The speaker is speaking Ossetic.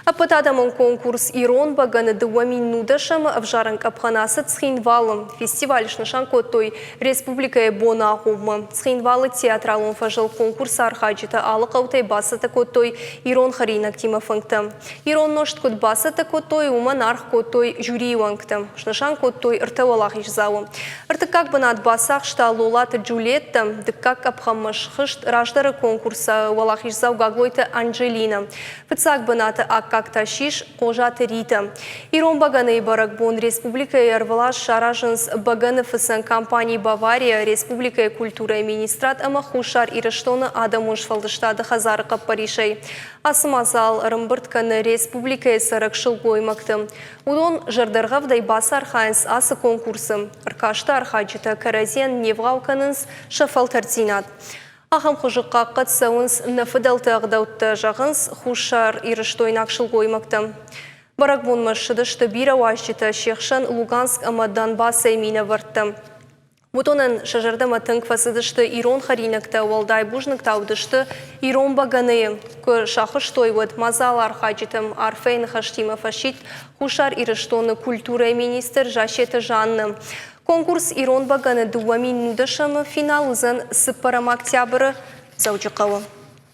Ӕппӕтадӕмон конкурс «Ирон бӕгӕны» 2019-ӕмы ӕвзарӕн къӕпхӕн ацыд Цхинвалы. Фестиваль снысан кодтой республикӕйы боны агъоммӕ. Цхинвалы театралон фӕзыл конкурсы архайджытӕ алы хъӕутӕй бацӕттӕ кодтой ирон хӕринӕгтимӕ фынгтӕ. Ирон нозт куыд бацӕттӕ кодтой, уымӕн аргъ кодтой жюрийы уӕнгтӕ. Снысан кодтой ӕртӕ уӕлахиздзауы. Ӕртыккаг бынат бацахста Лолаты Джульеттӕ, дыккаг къӕпхӕнмӕ схызт раздӕры конкурсы уӕлахиздзау Гаглойты Анджелинӕ. Фыццаг бынаты аккаг та ссис Хъозаты Ритӕ. Ирон бӕгӕныйы бӕрӕгбон республикӕйы ӕрвылаз саразынц бӕгӕныфыцӕн компани «Бавария», республикӕйы культурӕйы министрад ӕмӕ Хуссар Ирыстоны адӕмон сфӕлдыстады хӕдзары хъӕппӕрисӕй. Ацы мадзал ӕрӕмбырд кӕны республикӕйы цӕрӕг сылгоймӕгты. Уыдон зӕрдӕргъӕвдӕй бацархайынц ацы конкурсы. Ӕркасты архайджытӕ кӕрӕдзийӕн не вгъау кӕнынц сӕ фӕлтӕрддзинад. Ахӕм хуызы хъахъхъӕд цӕуынц нӕ фыдӕлты ӕгъдӕуттӕ, зӕгъынц Хуссар Ирыстойнаг сылгоймӕгтӕ. Бӕрӕгбонмӕ ссыдысты бирӕ уазджытӕ, се хсӕн Луганск ӕмӕ Донбассӕй минӕвӕрттӕ. Уыдонӕн сӕ зӕрдӕмӕ тынг фӕцыдысты ирон хӕринӕгтӕ, уӕлдай бузныг та уыдысты ирон бӕгӕныйы. Куы сахуыстой, уӕд мадзалы архайджытӕм арфӕйы ныхӕстимӕ фӕсидт Хуссар Ирыстоны культурӕйы министр Зассеты Жаннӕ. Конкурс «Ирон бӕгӕны» 2019-ы финал уыдзӕн цыппӕрӕм октябры Дзӕуджыхъӕуы.